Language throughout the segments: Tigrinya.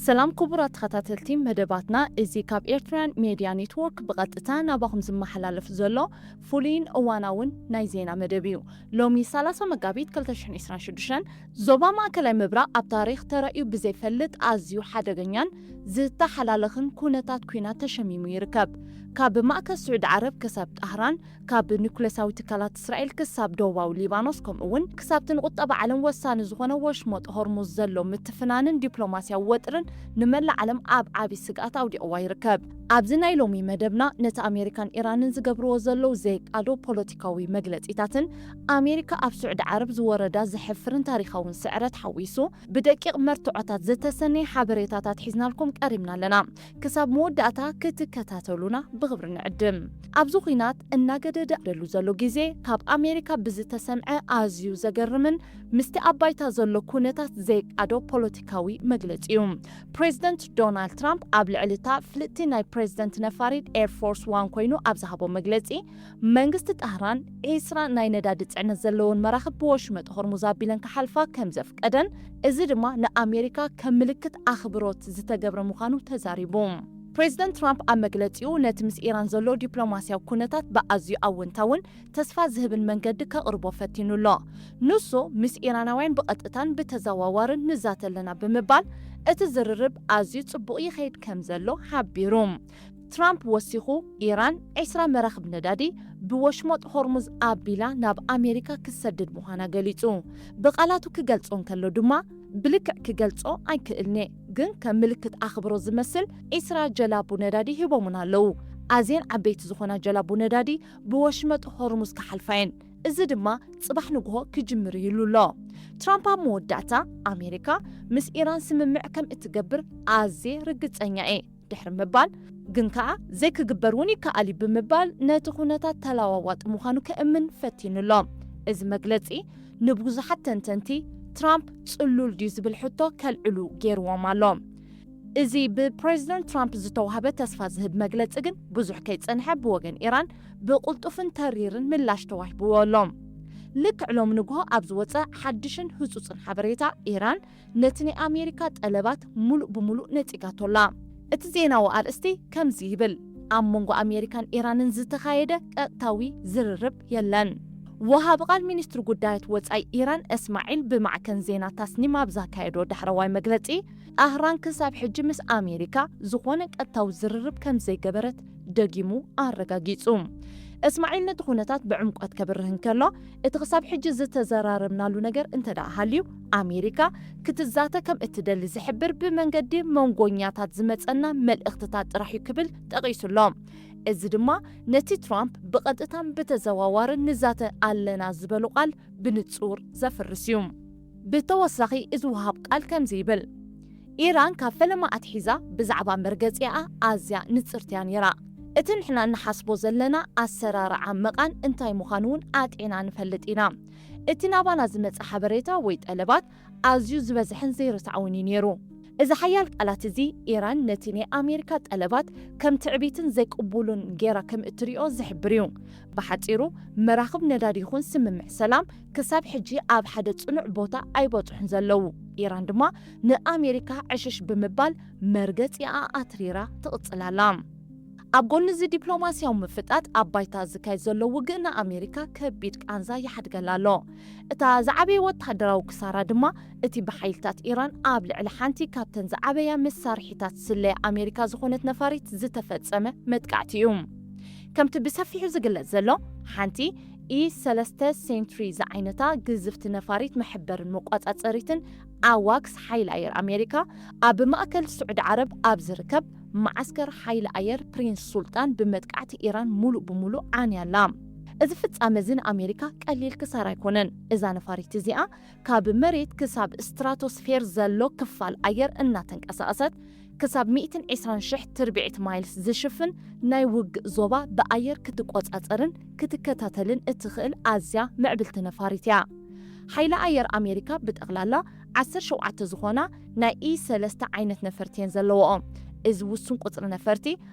ሰላም ክቡራት ተኸታተልቲ መደባትና፣ እዚ ካብ ኤርትራን ሜድያ ኔትወርክ ብቐጥታ ናባኹም ዝመሓላለፍ ዘሎ ፍሉይን እዋናውን ናይ ዜና መደብ እዩ። ሎሚ ሰላሳ መጋቢት ክልተ ሽሕን ዕስራን ሽዱሽተን፣ ዞባ ማእከላይ ምብራቕ ኣብ ታሪኽ ተራእዩ ብዘይፈልጥ ኣዝዩ ሓደገኛን ዝተሓላለኽን ኩነታት ኲናት ተሸሚሙ ይርከብ። ካብ ማእከል ስዑዲ ዓረብ ክሳብ ጣህራን፣ ካብ ኑክሌሳዊ ትካላት እስራኤል ክሳብ ደቡባዊ ሊባኖስ፣ ከምኡ እውን ክሳብቲ ንቁጠባ ዓለም ወሳኒ ዝኾነ ወሽመጥ ሆርሙዝ ዘሎ ምትፍናንን ዲፕሎማስያዊ ወጥርን ንመላእ ዓለም ኣብ ዓቢ ስግኣት ኣውዲቕዋ ይርከብ። ኣብዚ ናይ ሎሚ መደብና፣ ነቲ ኣሜሪካን ኢራንን ዝገብርዎ ዘለዉ ዘይቃዶ ፖለቲካዊ መግለጺታትን፣ ኣሜሪካ ኣብ ስዑዲ ዓረብ ዝወረዳ ዘሕፍርን ታሪኻውን ስዕረት ሓዊሱ፣ ብደቂቕ መርትዖታት ዝተሰነየ ሓበሬታታት ሒዝናልኩም ቀሪብና ኣለና። ክሳብ መወዳእታ ክትከታተሉና ብኽብሪ ንዕድም። ኣብዚ ኲናት እናገደደ ደሉ ዘሎ ግዜ፣ ካብ ኣሜሪካ ብዝተሰምዐ ኣዝዩ ዘገርምን ምስቲ ኣብ ባይታ ዘሎ ኩነታት ዘይቃዶ ፖለቲካዊ መግለጺ እዩ። ፕሬዚደንት ዶናልድ ትራምፕ ኣብ ልዕሊ እታ ፍልጥቲ ናይ ፕሬዚደንት ነፋሪት ኤር ፎርስ ዋን ኮይኑ ኣብ ዝሃቦ መግለጺ፣ መንግስቲ ጣህራን ዒስራ ናይ ነዳዲ ጽዕነት ዘለወን መራኽብ ብወሽመጥ ሆርሙዝ ኣቢለን ክሓልፋ ከም ዘፍቀደን፣ እዚ ድማ ንኣሜሪካ ከም ምልክት ኣኽብሮት ዝተገብረ ምዃኑ ተዛሪቡ። ፕሬዚደንት ትራምፕ ኣብ መግለጺኡ፣ ነቲ ምስ ኢራን ዘሎ ዲፕሎማስያዊ ኩነታት ብኣዝዩ ኣወንታውን ተስፋ ዝህብን መንገዲ ከቕርቦ ፈቲኑ ኣሎ። ንሱ፣ ምስ ኢራናውያን ብቐጥታን ብተዘዋዋርን ንዛተ ኣለና ብምባል፣ እቲ ዝርርብ ኣዝዩ ጽቡቕ ይኸይድ ከም ዘሎ ሓቢሩ። ትራምፕ ወሲኹ፣ ኢራን ዒስራ መራኽብ ነዳዲ ብወሽመጥ ሆርሙዝ ኣቢላ ናብ ኣሜሪካ ክትሰድድ ምዃና ገሊጹ። ብቓላቱ ክገልጾ እንከሎ ድማ፣ ብልክዕ ክገልጾ ኣይክእልን'የ፣ ግን ከም ምልክት ኣኽብሮት ዝመስል ዒስራ ጀላቡ ነዳዲ ሂቦሙና ኣለዉ። ኣዝየን ዓበይቲ ዝኾና ጀላቡ ነዳዲ ብወሽመጥ ሆርሙዝ ክሓልፋ እየን። እዚ ድማ ጽባሕ ንግሆ ክጅምር እዩ ኢሉ ኣሎ። ትራምፕ ኣብ መወዳእታ፣ ኣሜሪካ ምስ ኢራን ስምምዕ ከም እትገብር ኣዝየ ርግጸኛ እየ ድሕሪ ምባል፣ ግን ከኣ ዘይክግበር እውን ይከኣል እዩ ብምባል ነቲ ኩነታት ተለዋዋጢ ምዃኑ ከእምን ፈቲኑ ኣሎ። እዚ መግለጺ ንብዙሓት ተንተንቲ ትራምፕ ጽሉል ድዩ ዝብል ሕቶ ከልዕሉ ገይርዎም ኣሎ። እዚ ብፕሬዚደንት ትራምፕ ዝተዋህበ ተስፋ ዝህብ መግለጺ ግን ብዙሕ ከይጸንሐ ብወገን ኢራን ብቕልጡፍን ተሪርን ምላሽ ተዋሂብዎ ኣሎ። ልክዕ ሎሚ ንግሆ ኣብ ዝወጸ ሓድሽን ህጹጽን ሓበሬታ፣ ኢራን ነቲ ናይ ኣሜሪካ ጠለባት ሙሉእ ብሙሉእ ነጺጋቶ ኣላ። እቲ ዜናዊ ኣርእስቲ ከምዚ ይብል፣ ኣብ መንጎ ኣሜሪካን ኢራንን ዝተኻየደ ቀጥታዊ ዝርርብ የለን። ወሃቢ ቃል ሚኒስትሪ ጉዳያት ወጻኢ ኢራን እስማዒል ብማዕከን ዜና ታስኒም ኣብ ዘካየዶ ዳሕረዋይ መግለጺ፣ ጣህራን ክሳብ ሕጂ ምስ ኣሜሪካ ዝኾነ ቀጥታዊ ዝርርብ ከም ዘይገበረት ደጊሙ ኣረጋጊጹ። እስማዒል ነቲ ኩነታት ብዕምቆት ከብርህ እንከሎ፣ እቲ ክሳብ ሕጂ ዝተዘራረብናሉ ነገር እንተ ደኣ ሃልዩ፣ ኣሜሪካ ክትዛተ ከም እትደሊ ዝሕብር ብመንገዲ መንጎኛታት ዝመጸና መልእኽትታት ጥራሕ እዩ ክብል ጠቒሱ ኣሎ። እዚ ድማ ነቲ ትራምፕ ብቐጥታን ብተዘዋዋርን ንዛተ ኣለና ዝበሉ ቃል ብንጹር ዘፍርስ እዩ። ብተወሳኺ እዚ ወሃብ ቃል ከምዚ ይብል፣ ኢራን ካብ ፈለማ ኣትሒዛ ብዛዕባ መርገጺኣ ኣዝያ ንጽርቲ እያ ነይራ። እቲ ንሕና እንሓስቦ ዘለና ኣሰራርዓ መቓን እንታይ ምዃኑ እውን ኣጥዒና ንፈልጥ ኢና። እቲ ናባና ዝመጸ ሓበሬታ ወይ ጠለባት ኣዝዩ ዝበዝሐን ዘይርትዓውን እዩ ነይሩ። እዚ ሓያል ቃላት እዚ፣ ኢራን ነቲ ናይ ኣሜሪካ ጠለባት ከም ትዕቢትን ዘይቅቡሉን ጌራ ከም እትሪኦ ዝሕብር እዩ። ብሓጺሩ፣ መራኽብ ነዳዲ ይኹን ስምምዕ ሰላም ክሳብ ሕጂ ኣብ ሓደ ጽኑዕ ቦታ ኣይበጽሑን ዘለዉ። ኢራን ድማ ንኣሜሪካ ዕሽሽ ብምባል መርገጺኣ ኣትሪራ ትቕጽል ኣላ። ኣብ ጎኒ እዚ ዲፕሎማስያዊ ምፍጣጥ፣ ኣብ ባይታ ዝካየድ ዘሎ ውግእ ንኣሜሪካ ከቢድ ቃንዛ ይሓድገላ ኣሎ። እታ ዝዓበየ ወተሃደራዊ ክሳራ ድማ፣ እቲ ብሓይልታት ኢራን ኣብ ልዕሊ ሓንቲ ካብተን ዝዓበያ መሳርሒታት ስለያ ኣሜሪካ ዝኾነት ነፋሪት ዝተፈጸመ መጥቃዕቲ እዩ። ከምቲ ብሰፊሑ ዝግለጽ ዘሎ፣ ሓንቲ ኢ ሰለስተ ሴንትሪ ዝዓይነታ ግዝፍቲ ነፋሪት መሐበርን መቋጻጸሪትን ኣዋክስ ሓይሊ ኣየር ኣሜሪካ፣ ኣብ ማእከል ስዑዲ ዓረብ ኣብ ዝርከብ መዓስከር ሓይሊ ኣየር ፕሪንስ ሱልጣን ብመጥቃዕቲ ኢራን ሙሉእ ብሙሉእ ዓንያ ኣላ። እዚ ፍጻመ እዚ ንኣሜሪካ ቀሊል ክሳራ ኣይኮነን። እዛ ነፋሪት እዚኣ ካብ መሬት ክሳብ ስትራቶስፌር ዘሎ ክፋል ኣየር እናተንቀሳቐሰት፣ ክሳብ ሚእትን ዕስራን ሽሕ ትርብዒት ማይልስ ዝሽፍን ናይ ውግእ ዞባ ብኣየር ክትቆጻጸርን ክትከታተልን እትኽእል ኣዝያ ምዕብልቲ ነፋሪት እያ። ሓይሊ ኣየር ኣሜሪካ ብጠቕላላ ዓሰርተ ሸውዓተ ዝኾና ናይ ኢ ሰለስተ ዓይነት ነፈርቲ እየን ዘለወኦ። እዚ ውሱን ቁጽሪ ነፈርቲ፣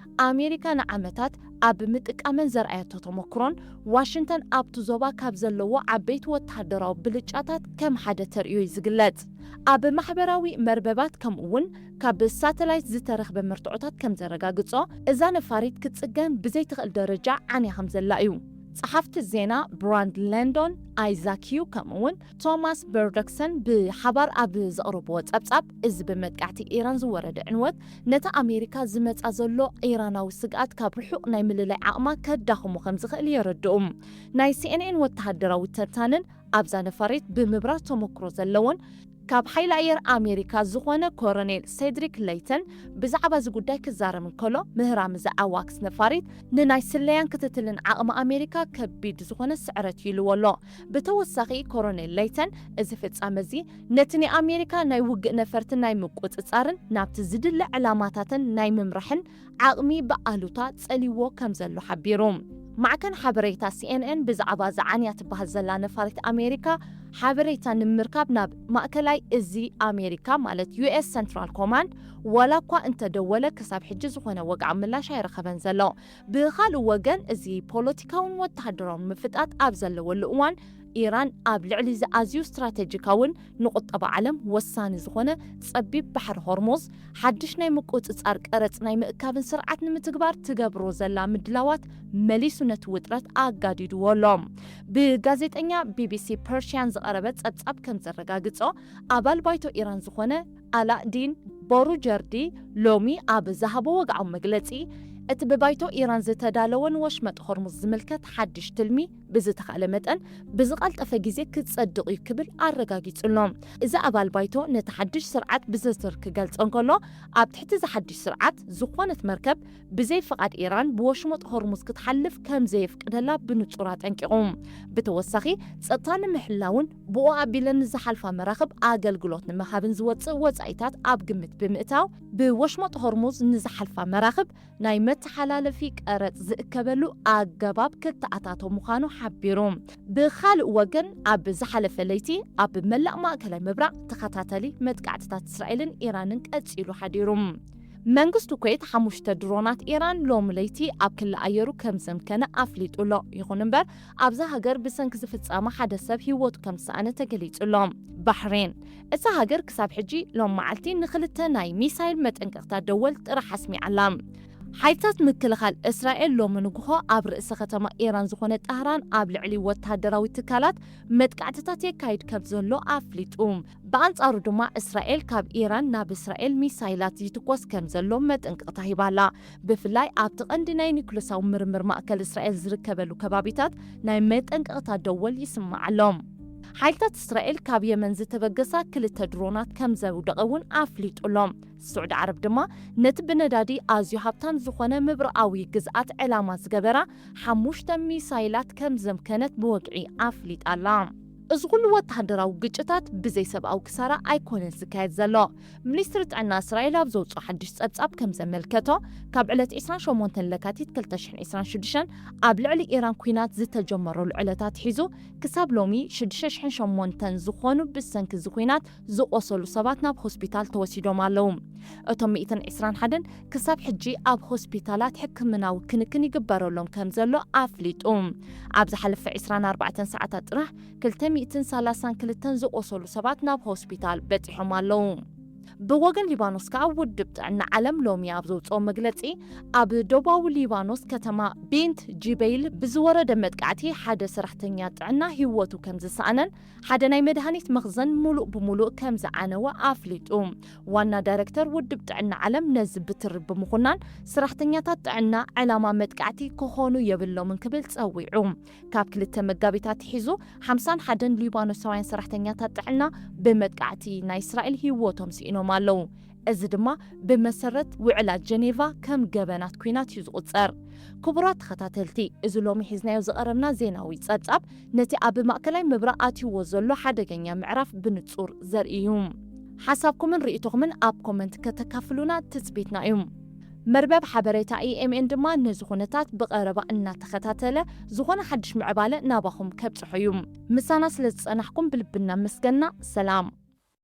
ኣሜሪካ ንዓመታት ኣብ ምጥቃመን ዘርኣየቶ ተመክሮን ዋሽንግተን ኣብቲ ዞባ ካብ ዘለዎ ዓበይቲ ወተሃደራዊ ብልጫታት ከም ሓደ ተርእዮ እዩ ዝግለጽ። ኣብ ማሕበራዊ መርበባት ከምኡ እውን ካብ ሳተላይት ዝተረኽበ መርትዖታት ከም ዘረጋግጾ፣ እዛ ነፋሪት ክትጽገን ብዘይትኽእል ደረጃ ዓንያ ከም ዘላ እዩ። ጸሓፍቲ ዜና ብራንድ ለንዶን፣ ኣይዛክ ዩ፣ ከምኡ እውን ቶማስ በርዶክሰን ብሓባር ኣብ ዘቕረብዎ ጸብጻብ፣ እዚ ብመጥቃዕቲ ኢራን ዝወረደ ዕንወት ነቲ ኣሜሪካ ዝመጻ ዘሎ ኢራናዊ ስግኣት ካብ ርሑቕ ናይ ምልላይ ዓቕማ ከዳኽሞ ከም ዝኽእል የረድኡ። ናይ ሲኤንኤን ወተሃደራዊ ተንታንን ኣብዛ ነፋሪት ብምብራር ተመክሮ ዘለዎን ካብ ሓይሊ ኣየር ኣሜሪካ ዝኾነ ኮሎኔል ሴድሪክ ለይተን ብዛዕባ እዚ ጉዳይ ክዛረብ እንከሎ፣ ምህራም እዛ ኣዋክስ ነፋሪት ንናይ ስለያን ክትትልን ዓቕሚ ኣሜሪካ ከቢድ ዝኾነ ስዕረት እዩ ኢልዎ ኣሎ። ብተወሳኺ ኮሎኔል ለይተን፣ እዚ ፍጻመ እዚ ነቲ ናይ ኣሜሪካ ናይ ውግእ ነፈርቲ ናይ ምቁጽጻርን ናብቲ ዝድለ ዕላማታትን ናይ ምምራሕን ዓቕሚ ብኣሉታ ጸሊዎ ከም ዘሎ ሓቢሩ። ማዕከን ሓበሬታ ሲኤንኤን ብዛዕባ እዛ ዓንያ ትበሃል ዘላ ነፋሪት ኣሜሪካ ሓበሬታ ንምርካብ ናብ ማእከላይ እዚ ኣሜሪካ ማለት ዩ ኤስ ሰንትራል ኮማንድ ዋላ እኳ እንተደወለ ክሳብ ሕጂ ዝኾነ ወግዓዊ ምላሽ ኣይረኸበን ዘሎ። ብኻልእ ወገን እዚ ፖለቲካውን ወተሃደራውን ምፍጣጥ ኣብ ዘለወሉ እዋን ኢራን ኣብ ልዕሊ እዚ ኣዝዩ ስትራቴጂካውን ንቁጠባ ዓለም ወሳኒ ዝኾነ ጸቢብ ባሕሪ ሆርሙዝ ሓድሽ ናይ ምቁጽጻር ቀረጽ ናይ ምእካብን ስርዓት ንምትግባር ትገብሮ ዘላ ምድላዋት መሊሱ ነቲ ውጥረት ኣጋዲድዎ ኣሎ። ብጋዜጠኛ ቢቢሲ ፐርሽያን ዝቐረበ ጸብጻብ ከም ዘረጋግጾ፣ ኣባል ባይቶ ኢራን ዝኾነ ኣላዲን ቦሩጀርዲ ሎሚ ኣብ ዝሃቦ ወግዓዊ መግለጺ፣ እቲ ብባይቶ ኢራን ዝተዳለወ ንወሽመጥ ሆርሙዝ ዝምልከት ሓድሽ ትልሚ ብዝተኻእለ መጠን ብዝቐልጠፈ ግዜ ክጸድቕ እዩ ክብል ኣረጋጊጹ ኣሎ። እዚ ኣባል ባይቶ ነቲ ሓድሽ ስርዓት ብዝርዝር ክገልጾ እንከሎ፣ ኣብ ትሕቲ እዚ ሓድሽ ስርዓት ዝኾነት መርከብ ብዘይ ፍቓድ ኢራን ብወሽመጥ ሆርሙዝ ክትሓልፍ ከም ዘየፍቅደላ ብንጹር ኣጠንቂቑ። ብተወሳኺ፣ ጸጥታ ንምሕላውን ብኡ ኣቢለን ንዝሓልፋ መራኽብ ኣገልግሎት ንምሃብን ዝወጽእ ወጻኢታት ኣብ ግምት ብምእታው፣ ብወሽመጥ ሆርሙዝ ንዝሓልፋ መራኽብ ናይ መተሓላለፊ ቀረጽ ዝእከበሉ ኣገባብ ክተኣታቶ ምዃኑ ሓቢሩ። ብኻልእ ወገን፣ ኣብ ዝሓለፈ ለይቲ ኣብ መላእ ማእከላይ ምብራቕ ተኸታታሊ መጥቃዕትታት እስራኤልን ኢራንን ቀጺሉ ሓዲሩ። መንግስቲ ኩዌት ሓሙሽተ ድሮናት ኢራን ሎሚ ለይቲ ኣብ ክሊ ኣየሩ ከም ዘምከነ ኣፍሊጡ ኣሎ። ይኹን እምበር፣ ኣብዛ ሃገር ብሰንኪ ዝፍጸማ ሓደ ሰብ ህይወቱ ከም ዝሰኣነ ተገሊጹ ኣሎ። ባሕሬን፣ እታ ሃገር ክሳብ ሕጂ ሎም መዓልቲ ንኽልተ ናይ ሚሳይል መጠንቀቕታ ደወል ጥራሕ ኣስሚዓ ኣላ። ሓይልታት ምክልኻል እስራኤል ሎሚ ንግሆ ኣብ ርእሰ ከተማ ኢራን ዝኾነ ጣህራን ኣብ ልዕሊ ወተሃደራዊ ትካላት መጥቃዕትታት የካይድ ከም ዘሎ ኣፍሊጡ። ብኣንጻሩ ድማ እስራኤል ካብ ኢራን ናብ እስራኤል ሚሳይላት ይትኮስ ከም ዘሎ መጠንቀቕታ ሂባ ኣላ። ብፍላይ ኣብቲ ቀንዲ ናይ ኒኩለሳዊ ምርምር ማእከል እስራኤል ዝርከበሉ ከባቢታት ናይ መጠንቀቕታ ደወል ይስማዕ ኣሎ። ሓይልታት እስራኤል ካብ የመን ዝተበገሳ ክልተ ድሮናት ከም ዘውደቐ እውን ኣፍሊጡ ኣሎ። ስዑዲ ዓረብ ድማ ነቲ ብነዳዲ ኣዝዩ ሃብታም ዝኾነ ምብራቓዊ ግዝኣት ዕላማ ዝገበራ ሓሙሽተ ሚሳይላት ከም ዘምከነት ብወግዒ ኣፍሊጣ ኣላ። እዚ ኩሉ ወተሃደራዊ ግጭታት ብዘይ ሰብኣዊ ክሳራ ኣይኮነን ዝካየድ ዘሎ። ሚኒስትሪ ጥዕና እስራኤል ኣብ ዘውፅኦ ሓድሽ ጸብጻብ ከም ዘመልከቶ፣ ካብ ዕለት ዕስራን ሸሞንተን ለካቲት ክልተ ሽሕን ዕስራን ሽዱሽተን ኣብ ልዕሊ ኢራን ኲናት ዝተጀመረሉ ዕለት ኣትሒዙ ክሳብ ሎሚ ሽዱሽተ ሽሕን ሸሞንተን ዝኾኑ ብሰንኪ እዚ ኲናት ዝቖሰሉ ሰባት ናብ ሆስፒታል ተወሲዶም ኣለዉ። እቶም ሚእትን ዕስራን ሓደን ክሳብ ሕጂ ኣብ ሆስፒታላት ሕክምናዊ ክንክን ይግበረሎም ከም ዘሎ ኣፍሊጡ። ኣብ ዝሓለፈ ዕስራን ኣርባዕተን ሰዓታት ጥራሕ ክልተ ሚእትን ሰላሳን ክልተን ዝቖሰሉ ሰባት ናብ ሆስፒታል በጺሖም ኣለዉ። ብወገን ሊባኖስ ከኣ ውድብ ጥዕና ዓለም ሎሚ ኣብ ዘውጽኦ መግለጺ፣ ኣብ ደቡባዊ ሊባኖስ ከተማ ቢንት ጂበይል ብዝወረደ መጥቃዕቲ ሓደ ሰራሕተኛ ጥዕና ህይወቱ ከም ዝሰኣነን ሓደ ናይ መድሃኒት መኽዘን ሙሉእ ብሙሉእ ከም ዝዓነወ ኣፍሊጡ። ዋና ዳይረክተር ውድብ ጥዕና ዓለም ነዚ ብትሪ ብምኹናን፣ ሰራሕተኛታት ጥዕና ዕላማ መጥቃዕቲ ክኾኑ የብሎምን ክብል ጸዊዑ። ካብ ክልተ መጋቢት ኣትሒዙ ሓምሳን ሓደን ሊባኖሳውያን ሰራሕተኛታት ጥዕና ብመጥቃዕቲ ናይ እስራኤል ህይወቶም ስኢኖም ኣለዉ። እዚ ድማ ብመሰረት ውዕላት ጀኔቫ ከም ገበናት ኲናት እዩ ዝቑጸር። ክቡራት ተኸታተልቲ፣ እዚ ሎሚ ሒዝናዮ ዝቐረብና ዜናዊ ጸብጻብ ነቲ ኣብ ማእከላይ ምብራቕ ኣትይዎ ዘሎ ሓደገኛ ምዕራፍ ብንጹር ዘርኢ እዩ። ሓሳብኩምን ርእይቶኹምን ኣብ ኮመንት ከተካፍሉና ትጽቢትና እዩ። መርበብ ሓበሬታ ኢኤምኤን ድማ ነዚ ኩነታት ብቐረባ እናተኸታተለ ዝኾነ ሓድሽ ምዕባለ ናባኹም ከብጽሖ እዩ። ምሳና ስለ ዝጸናሕኩም ብልቢ እናመስገና፣ ሰላም።